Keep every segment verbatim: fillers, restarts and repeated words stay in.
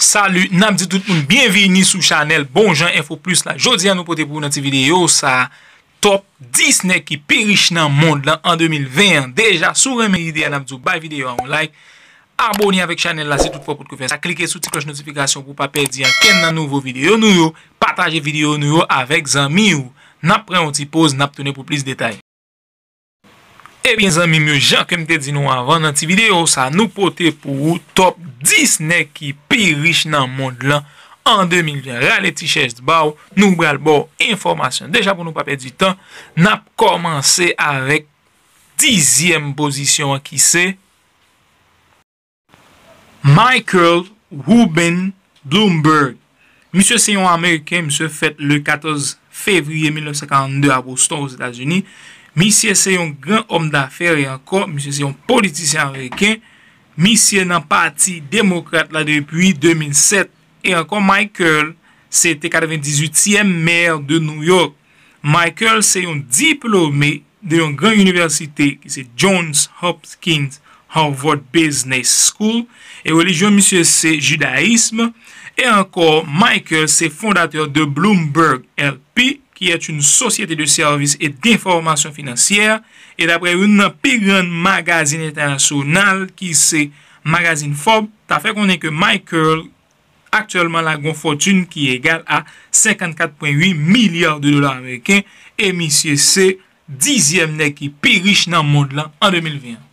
Salut, n ap di tout moun byenvini sou chanèl Bon Jan Enfo Plis la. Jodi a nou pote pou ou nan ti videyo sa, top dis nèg ki pi rich nan mond lan an de mil ven an. Deja, si w renmen ide a, n ap di w bay videyo a yon like. Abòne avèk chanèl la si tout fwa w potko fè sa. Klike sou ti klòch notifikasyon pou w pa pèdi ankenn nan nouvo videyo nou yo. Pataje videyo nou yo avèk zanmi w. N ap pran yon ti poz, n ap tounen pou plis detay. Ebyen zanmi m yo, jan ke m te di nou anvan, nan ti videyo sa, nou pote pou ou top dis nèg ki pi rich nan mond lan an de mil ven. Rale ti chèz ba w, nou pral ba w enfòmasyon. Deja pou nou pa pèdi tan, n ap kòmanse avèk dizyèm pozisyon an ki se Michael Rubin Bloomberg. Misye se yon Ameriken, misye fèt le katòz fevriye mil nèf san karannde a Boston, Ozetazini. Misye se yon gran òm dafè e ankò, misye se yon politisyen ameriken. Misye nan pati demokrat la depi de mil sèt. E ankò, Michael se te katrevendizuityèm mè de New York. Michael se yon diplome de yon gran inivèsite ki se Johns Hopkins Harvard Business School, e relijyon misye se jidayism, e ankò Michael se fondatè de Bloomberg L P, qui est une société de services et d'information financière, e daprè youn nan pi grann magazin entènasyonal ki se magazin Forbes, ta fè konnen ke Michael aktyèlman la gen yon fòtin ki egal a senkannkat pwen uit milya de dola ameriken, e misye se dizyèm nèg ki pi rich nan mond lan an de mil ven an.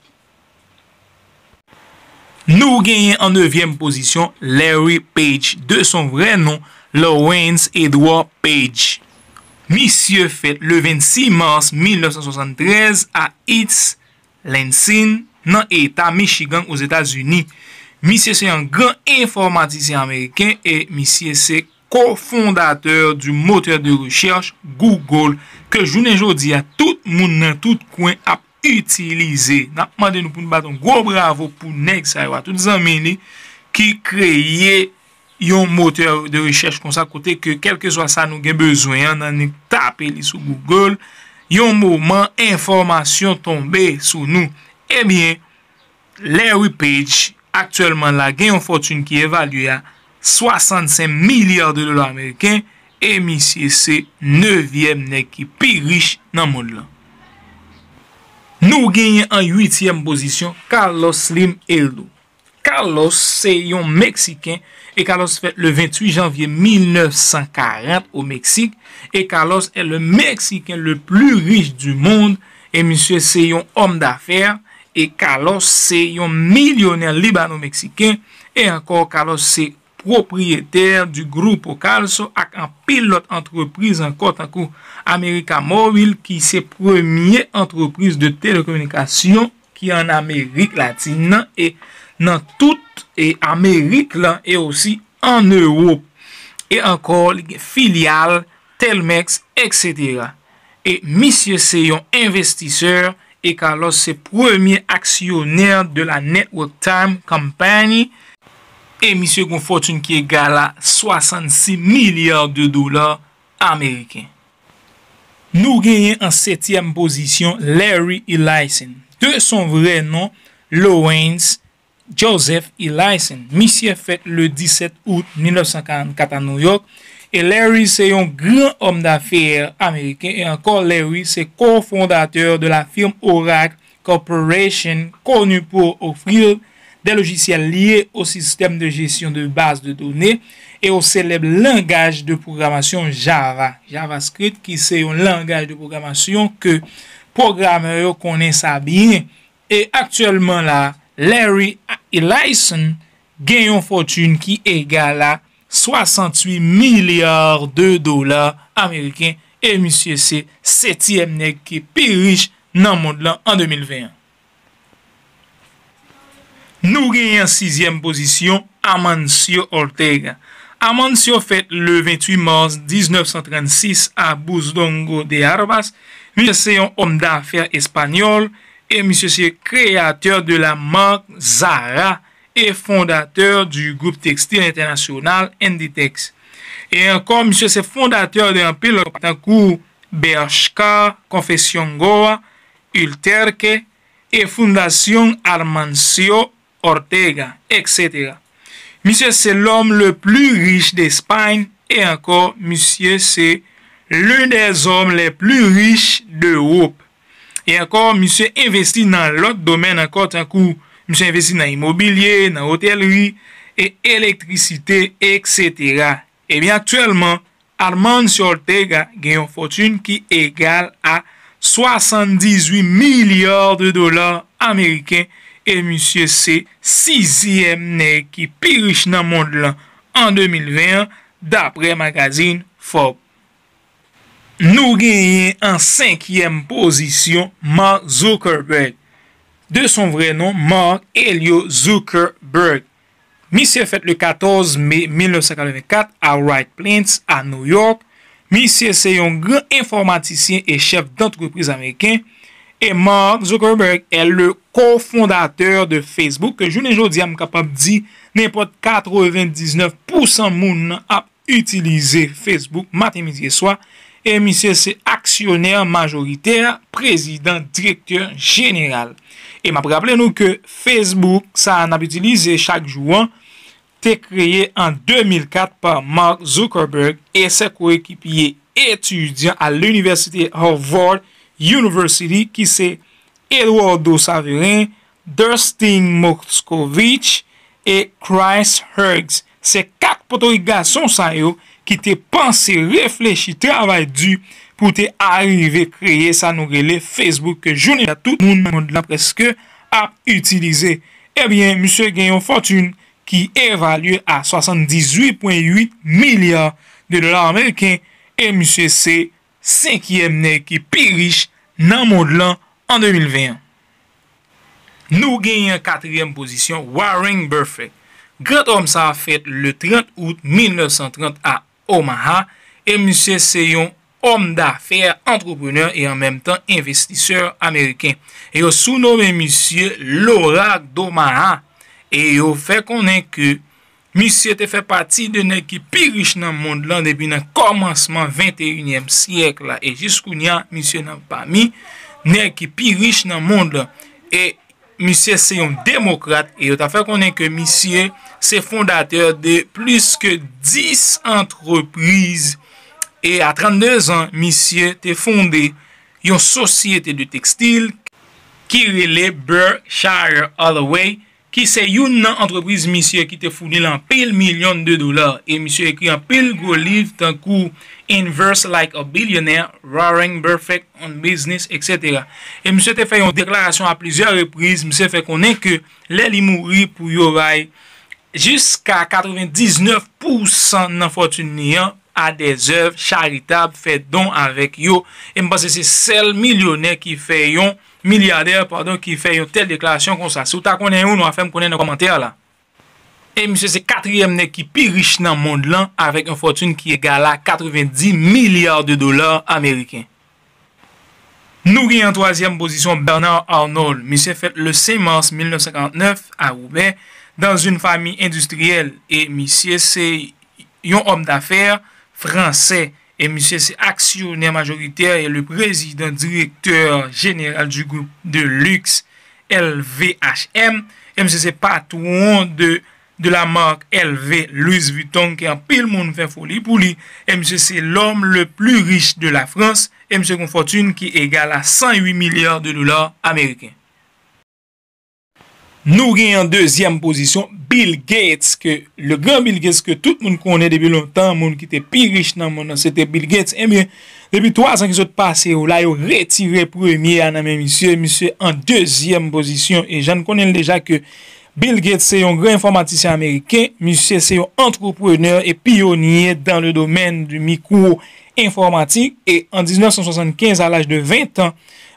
Nou genyen an nevyèm pozisyon Larry Page, de son vrè non, Lawrence Edward Page. Misye fèt le vennsis mas mil nèf san swasanntrèz a East Lansing, nan eta Michigan, Ozetazini. Misye se yon gran enfòmatisyen ameriken e misye se kofondatè du moteur de recherche Google, ke jounen jodi a tout moun nan tout kwen ap itilize. N ap mande nou pou nou bat yon gwo bravo pou nèg sa yo a, tout zanmi li ki kreye yon motè de rechèch konsa, kote ke kèlkeswa sa nou gen bezwen an, n annik tape li sou Google, yon moman enfòmasyon tonbe sou nou. Ebyen, Larry Page aktyèlman la gen yon fòtin ki evalye a swasannsenk milya de dola ameriken, e misye se nevyèm nèg ki pi rich nan mond lan. Nou genyen an uityèm pozisyon Carlos Slim Heldo. Carlos se yon Meksiken e Carlos fèt le venntuit janvye mil nèf san karant o Meksik, e Carlos est le Mexicain le plus riche du monde, e misye se yon òm dafè, e Carlos se yon milyonè libano-meksiken, e ankò Carlos se pwopriyetè du Grupo Carso ak anpil lòt antrepriz ankò tankou América Móvil ki se premye antrepriz de telekominikasyon ki ann Amerik Latin nan e nan tout e Amerik lan e osi ann Ewòp. E ankò, li gen filyal, Telmex, etsetera. E misye se yon envestisè e Carlos se premye aksyonè de la Network Time Company e misye gen yon fòtin ki egal a swasannsis milya de dola ameriken. Nou genyen an setyèm pozisyon Larry Ellison, de son vrè non Lawrence Joseph Ellison. Misye fèt le disèt out mil nèf san karannkat a New York, e Larry se yon gran òm dafè ameriken, e ankò Larry se kofondatè de la firme Oracle Corporation, connue pour offrir des logiciels liés au système de gestion de base de données et au célèbre langage de programmation Java, JavaScript, ki se yon langaj de pwogramasyon ke pwogramè yo konnen sa byen. E aktyèlman la, Larry Ellison gen yon fòtin ki egal a swasanntuit milya de dola ameriken, e misye se setyèm nèg ki pi rich nan mond lan an de mil ven an. Nou genyen an sizyèm pozisyon Amancio Ortega. Amancio fèt le venntuit mas diznèf san trannsis a Busdongo de Arbas. Misye se yon òm dafè espanyòl e misye se kreyatè de la marque Zara e fondatè du groupe textile international Inditex. E ankò, misye se fondatè de anpil lòt tankou Bershka, Confesion Goa, Ulterque e Fundación Amancio Ortega, etsetera. Misye se l'homme le plus riche d'Espagne, e ankò, misye se l'un des hommes les plus riches d'Europe. E ankò, misye envesti nan lòt domèn ankò, tankou misye envesti nan imobilye, nan otèlri, e elektrisite, etsetera. Ebyen, aktyèlman, Armancio Ortega gen yon fòtin ki egal a swasanndizuit milya de dola ameriken, e misye se sizyèm nèg ki pi rich nan mond lan an de mil ven an, daprè magazin Forbes. Nou genyen an senkyèm pozisyon Mark Zuckerberg, de son vrai nom, Mark Helio Zuckerberg. Misye fèt le katòz me mil nèf san katrevenkat a White Plains, a New York. Misye se yon gran enfòmatisyen e chèf dantrepriz ameriken. E Mark Zuckerberg est le cofondateur de Facebook, ke jounen jodi a, m kapab di, nenpòt katrevendiznèf pousan moun nan ap itilize Facebook maten, midi e swa. E misye se aksyonè majoritè, prezidan, direktè jeneral. E m ap raple nou ke Facebook, sa a n ap itilize chak jou an, te kreye an de mil kat pa Mark Zuckerberg e ses coéquipiers étudiants à l'université Harvard University, ki se Eduardo Saverin, Dustin Moskovitch e Chris Hughes. Se kat potorik gason sa yo ki te panse, reflechi, travay di pou te arive kreye sa nou rele Facebook, ke jounen jodi a tout moun nan mond lan prèske ap itilize. Ebyen, misye gen yon fòtin ki evalye a swasanndizuit pwen uit milya de dola ameriken, e misye se senkyèm nèg ki pi rich nan mond lan an de mil ven an. Nou genyen an katriyèm pozisyon Warren Buffett. Grandòm sa a fèt le trant out mil nèf san trant a Omaha, e misye se yon òm dafè, antreprenè e an menm tan envestisè ameriken. E yo sounonmen misye l'Oracle d'Omaha, e yo fè konnen ke misye te fè pati de nèg ki pi rich nan mond lan depi nan kòmansman venteyinyèm syèk la, e jis kounye a, misye nan pami nèg ki pi rich nan mond lan. E misye se yon demokrat, e yo ta fè konnen ke misye se fondatè de plis ke dis antrepriz. E a trannde zan, misye te fonde yon sosyete de tekstil ki rele Berkshire Hathaway, ki se youn nan antrepriz misye ki te founi l anpil milyon de dola, e misye ekri anpil gwo liv tankou Invest Like a Billionaire, Warren Buffett on Business, etsetera. E misye te fè yon deklarasyon a plizyè repriz, misye fè konnen ke lè li mouri pou yo bay jiska katrevendiznèf pousan nan fòtin li an a dè zèv charitab, fè don avèk yo. E m panse se sèl milyonè ki fè yon, milyadè, padon, ki fè yon tèl deklarasyon konsa. Si w ta konnen youn, w a fè m konnen nan kòmantè la. E misye se katriyèm nèg ki pi rich nan mond lan, avèk yon fòtin ki egal a katrevendi milya de dola ameriken. Nou gen an twazyèm pozisyon Bernard Arnault. Misye fèt le senk mas mil nèf san karant nèf a Roubaix, dans une famille industrielle. E misye se yon òm dafè fransè. E misye se aksyonè majoritè e le président directeur général du groupe de luxe L V H M. E misye se patwon de, de la marque L V, Louis Vuitton, ke anpil moun fè foli pou li. E misye se l'homme le plus riche de la France. E misye gen yon fòtin ki egal a san uit milya de dola ameriken. Nou gen an dezyèm pozisyon Bill Gates, ke le grand Bill Gates ke tout moun konnen depi lontan, moun ki te pi rich nan mond lan, se te Bill Gates. Ebyen, depi twa zan ki sot pase yo la, yo retire premye a nan men misye, misye an dezyèm pozisyon. E jan n konnen l deja ke Bill Gates se yon gran enfòmatisyen ameriken, misye se yon antreprenè e pionye dans le domaine du micro informatique, e an diznèf san swasannkenz, a laj de ven an,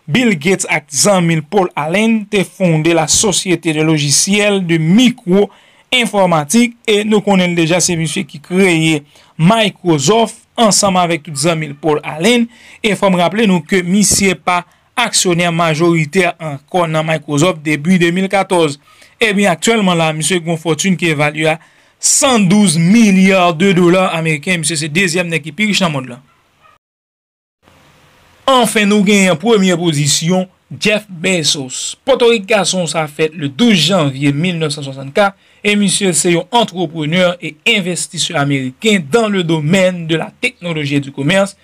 Bill Gates ak zanmi l Paul Allen te fonde la société de logiciels de micro-informatique, e nou konnen l deja, se misye ki kreye Microsoft ansanm avèk tout zanmi l Paul Allen. E fò m raple nou ke misye pa aksyonè majoritè ankò nan Microsoft depi de mil katòz. Ebyen, aktyèlman la, misye gen yon fòtin ki evalye a san douz milya de dola ameriken. Misye se dezyèm nèg ki pi rich nan mond lan. Anfen, nou genyen premye pozisyon, Jeff Bezos. Potorik gason sa fèt le douz janvye mil nèf san swasannkat, E misye se yon antreprenè e envestisè ameriken dans le domaine de la technologie et du commerce.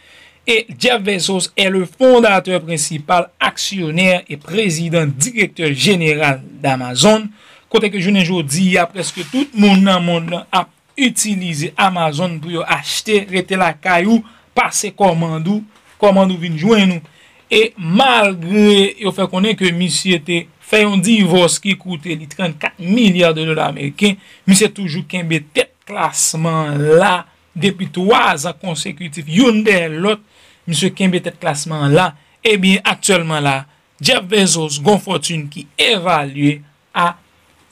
Et Jeff Bezos est le fondateur principal, actionnaire et président directeur général d'Amazon. Kote ke jounen jodi a, prèske tout moun nan mond lan ap itilize Amazon pou yo achte, rete lakay ou, pase kòmand ou, kòmand ou vin jwenn ou. E malgre yo fè konnen ke misye te fè yon divòs ki koute li trannkat milya de dola ameriken, misye toujou kenbe tèt klasman la depi twa zan konsekitif, youn dèyè lòt, misye kenbe tèt klasman la. Ebyen, aktyèlman la, Jeff Bezos gon fòtin ki evalye a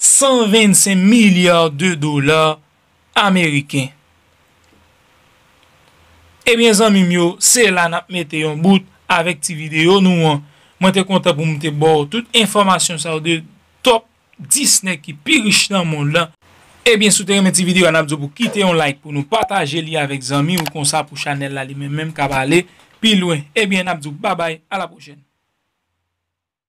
san vennsenk milya de dola ameriken. Ebyen, zanmi m yo, se la n ap mete yon bout avèk ti videyo nou an. Mwen te kontan pou m te ba w tout enfòmasyon sa yo de top dis nèg ki pi rich nan mond lan. Ebyen, si w te renmen ti videyo a, n ap di w pou kite yon like, pou nou pataje li avèk zanmi w, konsa pou chanèl la li menm menm ka ale pi lwen. Ebyen, n ap di w babay, a la pwochèn.